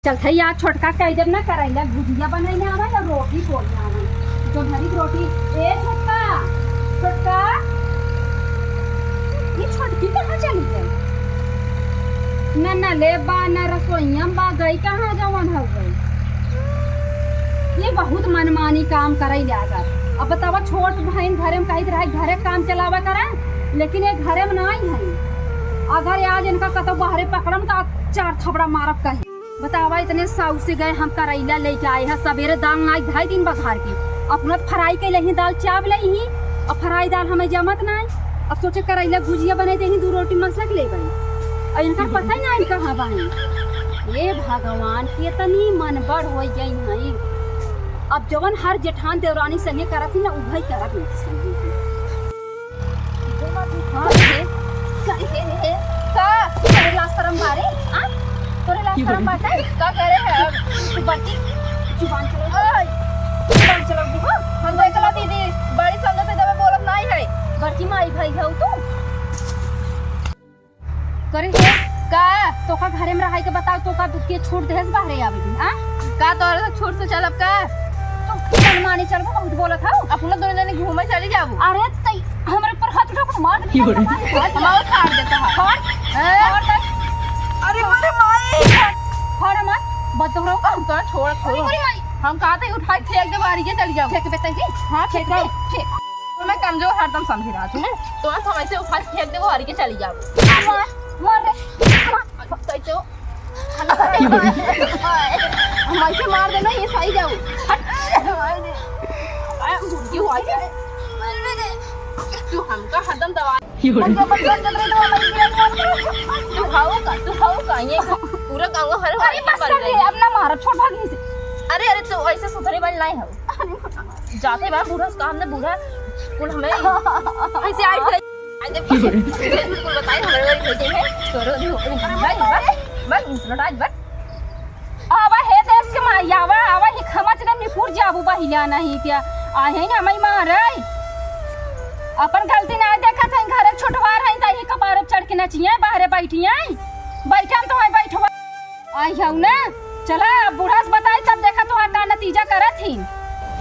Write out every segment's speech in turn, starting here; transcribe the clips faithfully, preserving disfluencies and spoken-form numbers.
चल थई यार, छोटका कह देब ना, करैला भुजिया बनैले आवे या रोटी पोरी आवे। जो भरी रोटी, ए छोटका, छोटका, ये छोटकी कहाँ चली गई? ना, ना ले बा, ना रसोइया में बा, गई कहाँ जवन हो गई। ये बहुत मनमानी काम करैले आगर। अब बतावा, छोट बहिन घरे में कहित रहे, घरे काम चलावा करा, लेकिन ये घरे में नाहीं है। अगर आज इनका कतौ बाहरे पकड़म तो चार थपड़ा मारब कहीं। बतावा, इतने साउस से गए हम करैला लेके आए हैं, सबेरे दाल नाई ढाई दिन बघार के, अपना फ्राई के लेही दाल चाव लेही, अब फ्राई दाल हमें जमत नाई। अब सोचे करैला भुजिया बने देही, दू रोटी मसक ले गई, और इनका पता ही ना इनका हवा है। ये भगवान, कितनी मनबढ़ हो गई है। अब जवन हर जेठान देवरानी संगे करत ही ना, उभई करत इनके संगे। हाँ, हे, का, हे, हे, हे, का? तोरे लाज शरम बारे? आ? तोरे लाज शरम बाटे? का करे है अब? तू बड़की जुबान चलाओ। ओए! जुबान चलाओ, देखो। हम देख लो दीदी, बड़ी संगत से जब बोलत नाई है। बड़की माई भाई है तू? करे हो? का? तोका घरे में रहाई के बताओ, तोका के छूट देहस बाहरे आवे के, आ? का तोहरे से छूट से चलब का? तू मनमानी चलबो, बहुत बोलत हौ। अपना दोनों जने घूमे चली जाबू। अरे तई हमरे ऊपर हाथ उठा के मार दे। की हो रे? हम और फाड़ देता है। फाड़? हैं? फाड़ दे। अरे मोरे माई। फाड़ हमार। बद दोहराओ। हम तो छोड़, छोड़। अरे मोरे माई। हम कहा थे उठा के फेंक दे, बाहर के चली जाओ। फेंक दे तई। हाँ, फेंक दे। फेंक। तो मैं कमजोर हरदम समझी रहा तू। तो हम ऐसे उठा के फेंक दे, वो हरी के चली जाओ। मार, मार रे, मार। तो ऐसे वो, हम ऐसे मार देना, ये सही जाओ। हट। क्यों आ गया? तू हमका हरदम दवा। तू खाओ का, तू खाओ का, ये पूरा गाँव हर अरे बस कर ले, अब ना मारो, छोड़ भाग यहीं से। अरे, अरे, तू ऐसे सुधरे वाली नहीं हो। जाते बार बूढ़ा उसका हमने बूढ़ा कुल हमें ऐसे आई थे। आई जब कुल बताई हमारे वाली भेजे हैं, तोरो नहीं हो। बस, बस, बस, लौटा आज बस। आवा हे देश के माई, आवा, आवा ही खमच के निपुर जाबू बहिला नहीं क्या? आहे ना मई मारे। अपन गलती ना देखत है, घरे छोटवार है, ताही कपारे चढ़ के नचिए, बाहरे बैठिए। बैठे हम तो है बैठवा। आई हऊ ना, चला, अब बूढ़ा से बताई, तब देखा तोहार का नतीजा करत ही।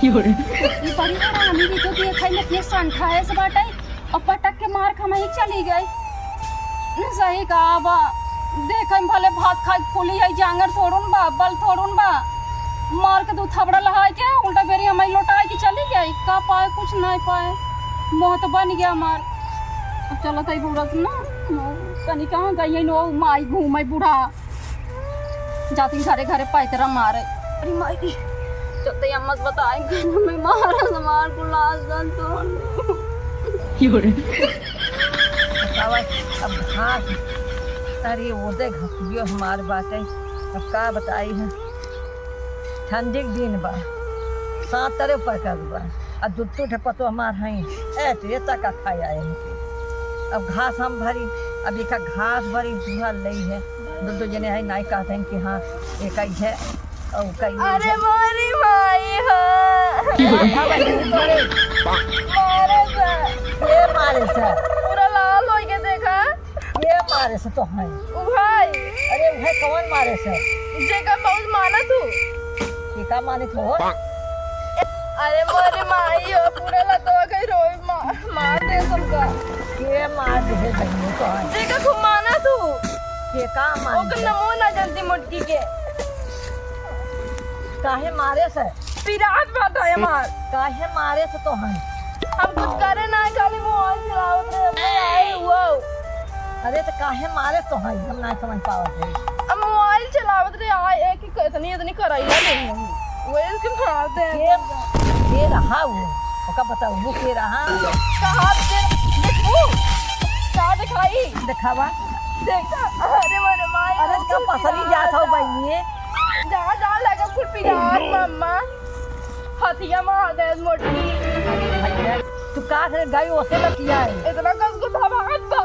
की हो रे? ई बड़ी हरामी भी तो देख है, इतने संठा है से बाटे, और पटक के मार खमही चली गई। न सही कहा बा, देख हम भले भात खाई फूली है, जांगर थोड़ुन बा, बल थोड़ुन बा, मार के दू थपड़ा लहाई के उल्टा बेरी हमारी लौटाई के चली गई। का पाए, कुछ नहीं पाए, मौत बन गया हमार। अब चलत है बूढ़ा से ना, कनी कहाँ गई है नो माई घूमे बूढ़ा। जाती घरे घरे पैतरा मारे। अरे माई, जब तक अम्मा से बताए, घर में मारा से मार को लाश गन तोड़। की हो रे? बतावा, अब घास, अरे वो दे घसियो हमार बाटे, अब का बताई है, ठंडी के दिन बा, सात तरे पकड़ बा, आ दुत्तू ठे पतो हमार हैं, ए, तो ये तक खाया है इनके। अब घास हम भरी, अब एक घास भरी, दूल्हा लई है, दो, दो जने हैं, नाई कहते हैं कि हाँ, एक ही है, और कई अरे है। मोरी माई हो। मारे से। ये मारे से। पूरा लाल होई के देखा। ये मारे से तो है। उ भाई। अरे, उ है कौन मारे से? जेका बहुत मानत हूँ। के का मानित हो? अरे मोरे माई हो, पूरा लतवा के रोई मा-, मार दे सबका। के मार दे है बहिनी तो है? जेका खूब मानत हूँ। के का मार ओकर दे? नमो ना जल्दी मोटकी के। काहे मारे से? पिरात बात है हमार। काहे मारे से तो है? हम कुछ करे ना, खाली मोबाइल चलावत रहे, अपने आए हुआ। अरे तो काहे मारे तो है, हम ना समझ पावत है। अब मोबाइल चलावत रहे, आ एक ही इतनी, इतनी करैला नहीं है। वही उसके मारते हैं। ये, ये रहा वो, ओका बताओ, वो के रहा? कहाँ पे? देखू, का दिखाई? दिखावा। देखा, अरे मोरे माई, अरे वो का भी पसरी पिरात जात हो बा। बहिनी? जा, जा, लगा कुल पिरात, मम्मा। हथिया मार दे मोटकी। भैया, तू का से गई ओसे लतिया है? इतना कस को धमाक बा।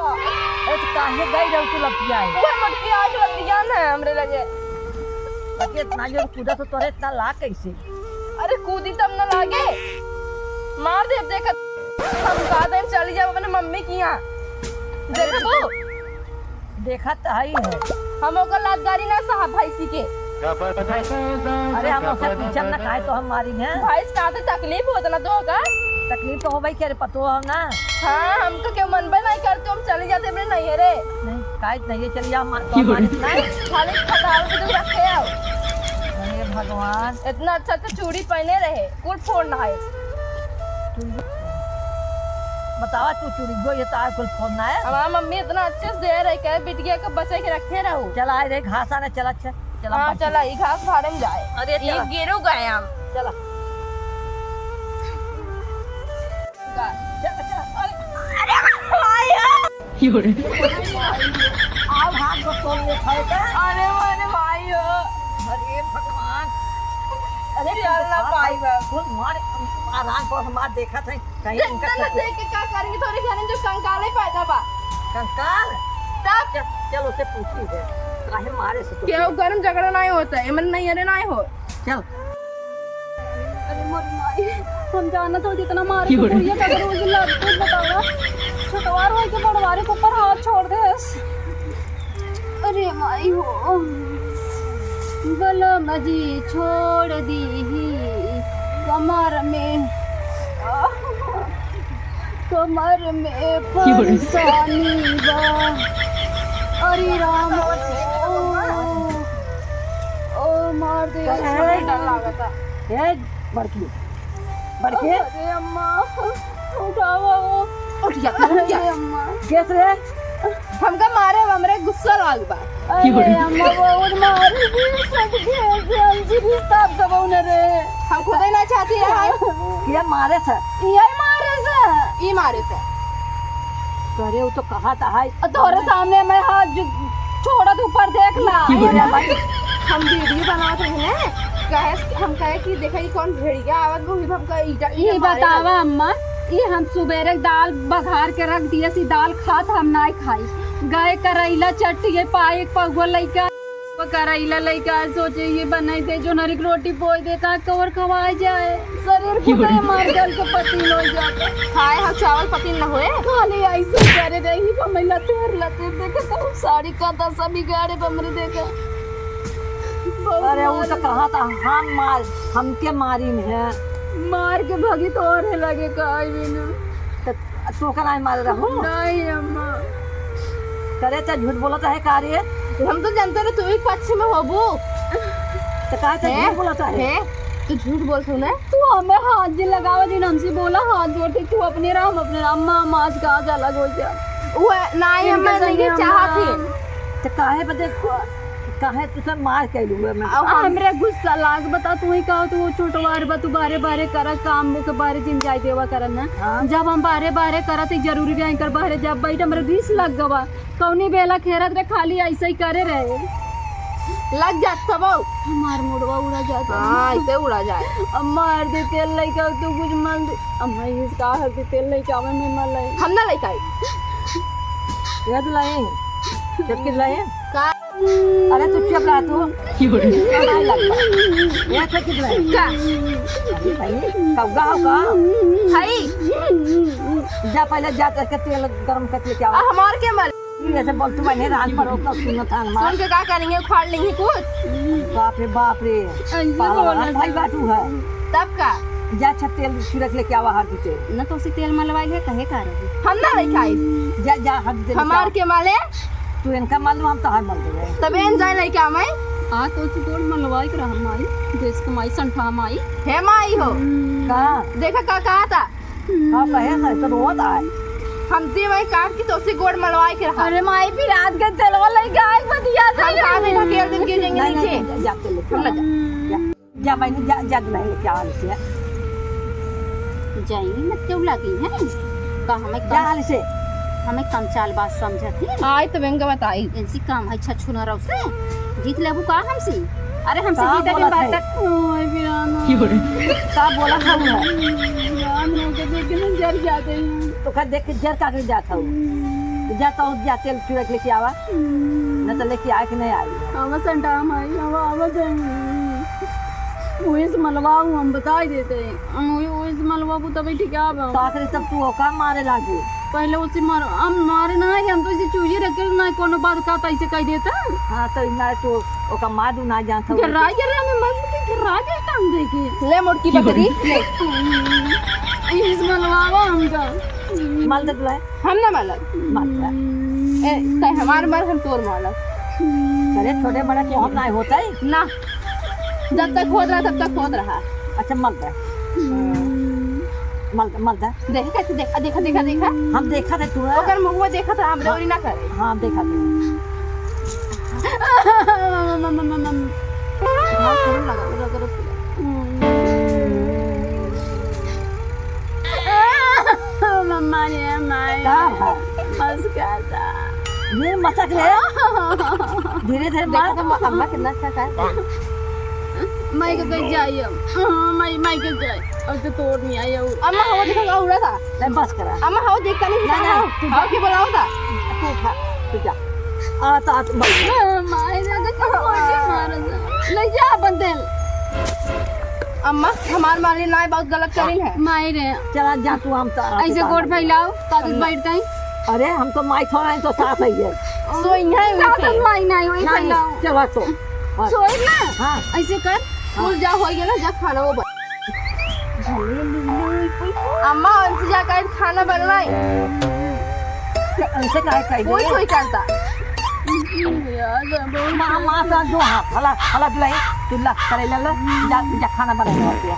अरे तो काहे गई रहू तू लतिया है? वो मोटकी आज लतिया ना हमरे लगे। अरे इतना जोर कूदा तो तोरे इतना लाग कैसे? अरे कूदी तब न लागे। मार दे, देखत हम का देम चली जाब अपने मम्मी की यहाँ। देखबू? देखत हई है। हम ओकर लात गारी ना साहब भैंसी के। अरे हम ओसे पूछब ना, काहे तो हम मारी हैं। भाई, का तो तकलीफ होत ना तो का? तकलीफ तो होबे करे, पतो हो ना। हाँ, हम तो केहू मनबे नहीं करते, हम चली जाते अपने नैहरे। नहीं, काहे नहीं, ये चली जा, हम तो मारी नहीं। खाली खटाल के तो रखे आओ। अरे भगवान। इतना अच्छा अच्छा चूड़ी पहने रहे, कुल फोड़ना है। बतावा तू चूड़ी गो, ये तार कुल फोड़ना है। हमार मम्मी इतना अच्छे से दे रहे, कहे बिटिया के बचे के रखे रहो। चला आए रे, घास आने चला, चल। चला, हाँ, बाबू। चला, ई घास फाड़े में जाए। अरे, ई चला। गिरू गए हम। चला। गा-, चल, चल, अरे, अरे, भाई, यो रे। आओ, हाथ को तोड़ ले, खाए का? अरे, अरे, भाई हो। अरे, भगवान। अरे, चल ना पाई बा। कुल मार, आराम को हमार देखा था। कहीं इनका इतना कुछ देख के का करेंगे? तोरे घर में जो कंकाल ही पैदा बा। कंकाल? तब? चल, चल, उसे पूछी है, काहे मारे से तो? केहू घर में झगड़ा नहीं होता है, एमन नहीं, अरे नहीं हो। चल। अरे मोरी माई, हम जानत हो जितना मारे की तो हो रे? बुढ़िया का रोज लड़ते बतावा। छोटवार होई के बड़वारे के ऊपर हाथ छोड़ देस। अरे माई हो, बलम जी छोड़ दीही कमर में, कमर में परेशानी बा। अरे राम, ओ, ओ मार दे। अरे डर लागता। ए, बड़की, बड़की। अरे अम्मा, उठावा हो। उठ जा, उठ जा। अरे अम्मा। कैसे रे? हमका मारे, हमरे गुस्सा लाग बा। अरे अम्मा, बहुत मारे भी, सब कैसे हमसे रिश्ता अब दबाऊ न रे। हम खुदे ना चाहती रहा। ये मारे से? ये मारे से? ई मारे से। अरे, वो तो कहा था, हाय। तोरे सामने मैं हाथ जो छोड़त ऊपर देख ला। अरे भाई, हम वीडियो बनावत रहे हैं, कहे, हम कहे कि देखा, ई कौन भेड़िया आवत बा, ई हमका ईटा, ईटा ई मारे बतावा लगे। अम्मा, ई हम सुबेरे दाल बघार के रख दिए, सी दाल खात हम नाई खाई। गए करैला चट्टिए पाए एक पगुआ लइका, वो करैला लइका सोचे ये बनाई दे, जो नरिक रोटी पोई दे, का कवर खवाए जाए। शरीर खुदे मर गल के पतीन हो जाता। खाए हम चावल पतीन न होए। खाली ऐसे करे रही, हमैं लतेर लतेर देखे तो साड़ी का दशा बिगाड़े बमरे देखे। बहुत अरे, वो तो मार कहा था, हम मार, हमके मारी में है। मार के भगी तो और है लगे, काई भी ना। तो तू का नाई मारे रहो? नहीं अम्मा। करे तो झूठ बोलत है का रे? हम तो जानते रहे तू ही पक्ष में होबू। तो काहे तो हैं? झूठ बोलत है? हैं? तू झूठ बोलत हो ना? तू हमें हाथ जे लगावा, जिन हमसे बोला, हाथ जोड़ के, तू अपने राम, अपने राम, माँ, माँ आज का आज अलग हो जा। वो नाई, इनके हमें संगे नहीं हम चाहत ना। ही। तो काहे बदे, काहे तू सब मार कैलू है मैं? अब हमरे गुस्सा लाग, बता तू ही कहो, तू छोटवार बा, तू बारे बारे करा काम, ओके बारे जिन जाए देवा करन ना। हाँ। जब हम बारे बारे करत ही जरूरी भी आइकर बाहरे जब बैठ हमरे बीस लग गवा। कौनी बेला खेरत रहे, खाली ऐसे ही करे रहे। लग जात सबो। हमार मुड़वा उड़ा जात। हाँ, ऐसे उड़ा जाए। अब मार दे तेल लइका, तू कुछ मल दे। अब मैं इसका हर दे तेल लइका, मैं, मैं मल आई। हम ना लइका आई। ये तो लाई। जब के लाई। का? अरे तू चुप रहा तू। क्यों रे? नहीं लगता। ये तो कितना है? का? अरे भाई, कौआ हो का? भाई। जा पहले जा करके तेल गरम करके क्या आ, हमार के मल। ऐसे बोल तू, मैंने राज पर रोक सुनो थान मार। सुन के का करेंगे, उखाड़ लेंगे कुछ। बाप रे, बाप रे। ऐसे पागल बोला है भाई था। बाटू है। तब का? जा अच्छा तेल छिड़क लेके आवा, हर दीते। न तो उसे तेल मलवाई है, कहे का रही? हम ना लइका आई। जा, जा, हर दीते हमार के माले। तू इनका मल, हम तोहार मल देबे। तबे एन जाए लइका मैं। आ तो उसे गोड़ मलवाई के रहा माई, देश के माई, संठा माई। हे माई हो। हम्म। का? देखा का कहा था? का कहे था? तो रोत आए। हम जी वही काट की तो उसे गोड़ मलवाई के रहा। अरे माई, फिर रात के तेलवा लइका आई, बतिया था हम ये। कहा था, ढकेल दिन के जाएंगे नहीं, नीचे। नहीं, जा, जा, तेल लेके हम ना जा। जा। जा बहिनी, जा, जा दुल्हन लेके आवा से। जाई न क्यों लगी है? का हमें जा कम, हाल से। हमें कम चालबाज समझत ही? आए तो बेंग बताई। इनसे काम है छछुना रहो से। जीत लेबू का हमसे? अरे हमसे का जीते के बोलत बाद है? तक। ओए बिरानो। का बोलत है वो? बिरान हो के देख के ना जर जाते हैं। तो का देख के जर का के जात हो? तो जा तो जा तेल छिड़क लेके आवा। न तो लेके आए कि नहीं आई। आवा संटा माई, आवा, आवा जाई। वही से मलवाऊ हम बताई देते हैं। हम वही, वही से मलवाऊ तभी ठीक आवा। तो आखिरी तब तू ओका मारे लागू। पहले उसे मारो, हम मारे ना है, हम तो इसे चूजे रखे ना, कोनो बात का तो ऐसे कह देता। हाँ, तो ना तो ओका मार दू ना जानता। गिर्रा, गिर्रा में मत के गिर्रा के टांग देके। ले मोटकी बकरी, ले। इस मलवावा हमका। मल दे तुला। हम ना मलत। मल दे। ए, तै हमार मल, हम तोर मलत। अरे, छोटे बड़ा के हम ना होता है। ना। जब तक होत रहा, तब तक होत रहा। अच्छा, मल दे। मल दे, मल दे। देखा कैसे, देखा, देखा, देखा, देखा। हम देखा थे तू। ओकर मुंह में देखा था, हम हाँ। दौरी ना करे। हाँ, देखा थे। मम, मम, मम, मम। हाँ, करो, लगा, लगा, लगा। मम्मा रे, माई। का है? बस का था। ये मचक रे। धीरे धीरे मार। देखो तो अम्मा कितना अच्छा था। माई के कहीं जाइए। माई, माई के जाए। और तो तोड़ नहीं आया वो। अम्मा, हवा देखो, का उड़ा था। नहीं, बस करा। अम्मा, हवा देखता नहीं, नहीं, नहीं, हवा, तू हवा जा। के बुलाओ था। तू उठा, तू जा। आ, तो आ, तू बैठ जा। माई, ना तो तू मुझे मार दे। ले जा, बंदे। अम्मा, हमार मालिन ना बहुत गलत करिन है। माई रे। चला जा तू, हम तो ऐसे गोड़ फैलाओ, ताकत बैठ गई। अरे, हम तो माई थोड़ा है, तो सास है ये। सो यहाँ है सास उनके। माई नहीं, वही नहीं, फैलाओ। चला सो। हाँ। सोए ना? हाँ। ऐसे कर, हाँ। स्कूल जा, हो गया ना, जा खाना वो बन-। अम्मा, उनसे जा कर खाना बनवाए। उनसे काहे कह दे? कोई, कोई करता। माँ, माँ, तो दो हाथ, हला, हला दुलाई, तू ला, करे ले लो, जा, जा खाना बना ले, और क्या?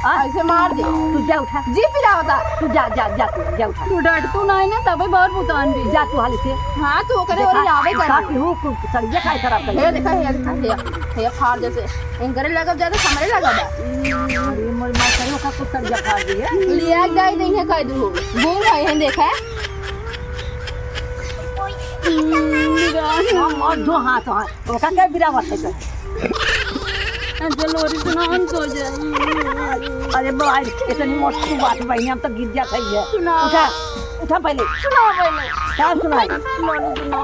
हाँ? ऐसे मार दे। तू जा उठा। जी पिरावता। तू जा, जा, जा तू, जा उठा। तू डट तू नहीं ना, तबे बहुत बुतान भी। जा तू हाली से। हाँ, तू ओकरे देखा, ओरी आवे कर। का पीहू, तू सड़िया काहे खराब कर? हे देखा, हे देखा, हे, हे फाड़ जैसे। इनकरे लगब ज्यादा, हमरे लगब बा। अरे, मोर माँ करे, ओका कुछ सड़िया फाड़ दी है। लिया जाए, देंगे कह दू। घूम है, हैं, देखा। हम और दो हाथ, हाथ। ओका के बिरावत है तो? जलोरी से ना हम सो जाए। अरे भाई, इतनी मोटी बात भाई, हम तो गिर जात है ये। सुना। उठा, उठा पहले। सुना पहले। का सुनाई? सुना, सुना।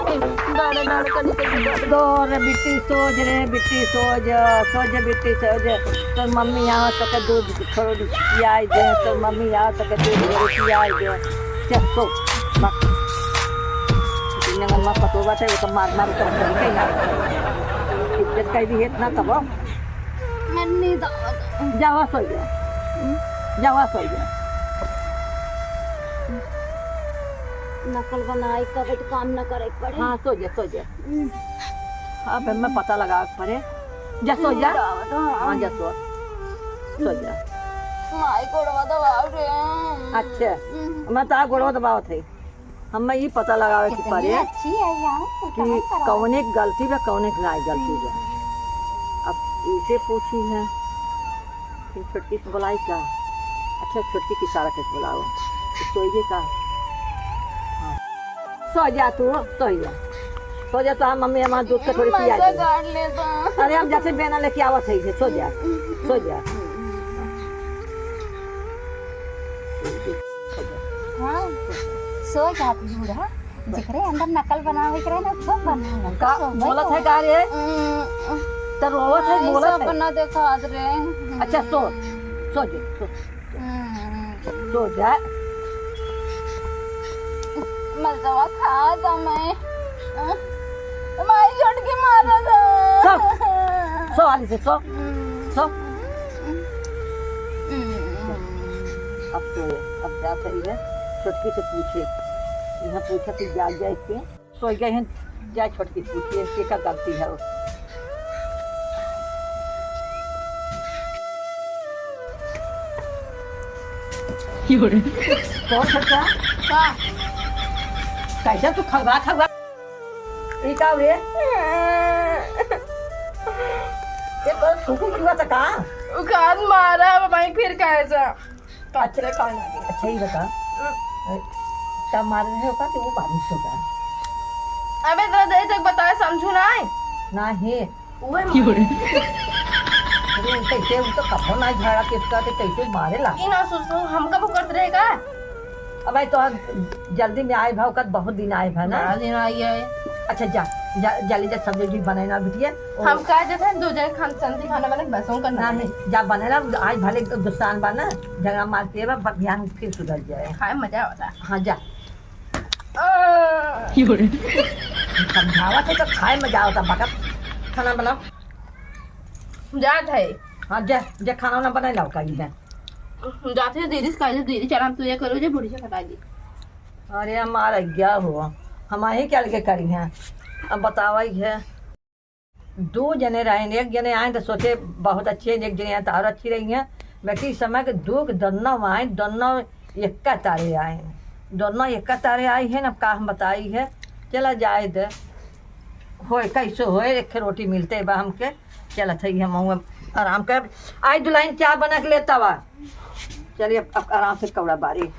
दादा, दादा, कनी, कनी, कनी। दो रे बिट्टी, सो ज रे बिट्टी, सो ज, सो ज बिट्टी, सो ज। तोर मम्मी आवा तो के दूध थोड़ा पियाई दे, तोर मम्मी आवा तो के दूध थोड़ा पियाई दे। चल, सो। बा। इतने मन में पतोबा थे, वो तो मार, मार के हम कहीं ना। इज्जत कहीं भी है इतना तब। मैं नहीं दावत। जावा सो जा। हम्म? जावा सो जा। नकल बनाई, कबे तो काम न करे के पड़े। हाँ, सो जा, सो जा। हम्म। अब हमें पता लगा के पड़े। जा, सो जा। नहीं दावत, हाँ। हाँ, जा, सो। सो जा। माई गोड़वा दबाव रे। अच्छा। हम्म। मैं तो आ गोड़वा दबावत है। हमें ई पता लगावे के कितनी पड़े अच्छी है यार, कि कौने के गलती बा, कौने के नाई गलती बा। अब इसे पूछी है, फिर छोटकी से बुलाई का? अच्छा, छोटकी के इशारा के बुलाओ, तो सोइए का? हाँ। सो जा तू, सो जा, सो जा, तो हम मम्मी हमार दूध के थोड़ी पिया दे। अरे, हम जैसे बेना लेके आवत है, सो जा, सो जा। हाँ, सो जात बूढ़ा, जेकरे अंदर नकल बनावे के रहे ना, खूब बनावे। का बोलत है का रे? हम्म। तो रोवत है, बोलत है। सपना देखात रे। अच्छा, सो, सो जा, सो। हम्म। सो जा। मलदवा खा था मैं। माई छोटकी मारा था। सो, सो, हाली से सो, हम्म। सो। अब तो, अब जात है इधर, छोटकी से पूछे। यहाँ पूछा कि जाग जाए के, सोई गए हैं, जाए छोटकी से पूछिए, के का गलती है। कौन छोटका? का? कैसे तू खौरा, खौरा? ई का रे? ये तो सुखी हुआ था का? उखान मारा, अब मैं फिर कैसा? अच्छा, अच्छा, ये बता, तब मारे रहे होगा कि वो बारिश होगा? अबे, तो दे तक बताए, समझू ना है? ना है। उहे मारे। अरे, कैसे, वो तो कभो ना झाड़ा पिटका थे, कैसे मारे ला? ई ना सोचो, हम कब करत रहे का? अबे, तो आज जल्दी में आए भाव, कद बहुत दिन आए भा ना? बड़ा दिन आई है। अच्छा, जा। जा, जल्दी जा, सब्जी उब्जी बनाए ना बिटिया। हम कह देते हैं, दो जने खान, शांति खाना बने, बस उनका ना नहीं, जा बनाए ना, आज भले गुस्सान बा ना, झगड़ा मार के बा, ब-, बिहान फिर सुधर जाए। खाए मजा आवता। हाँ, जा। आ। समझावा थे तो खाए मजा आवता, बकत खाना बनाओ। जात है। हाँ, जा, जा खाना वाना बनाए लाओ, कहीं है। जात है, दीदी से कह दे, दीदी चला, तू ये करो, जे बूढ़ी से खटा दी। अरे हमारा क्या हो, हम ही क्या लगे करी हैं। अब बतावा ही है, दो जने रहे, एक जने आए तो सोचे बहुत अच्छे हैं, एक जने आए तो और अच्छी रही हैं। बाकी इस समय के दो के दोनों आए, दोनों एक का तारे आए, दोनों एक का तारे आई है ना, का हम बताई है। चला जाए दे, होए कैसे होए, एक रोटी मिलते बा हमके। चला था हम आराम कर। आई दुल्हन, चाय बना के लेता बा। चलिए अब, अब आराम से कौड़ा बारी।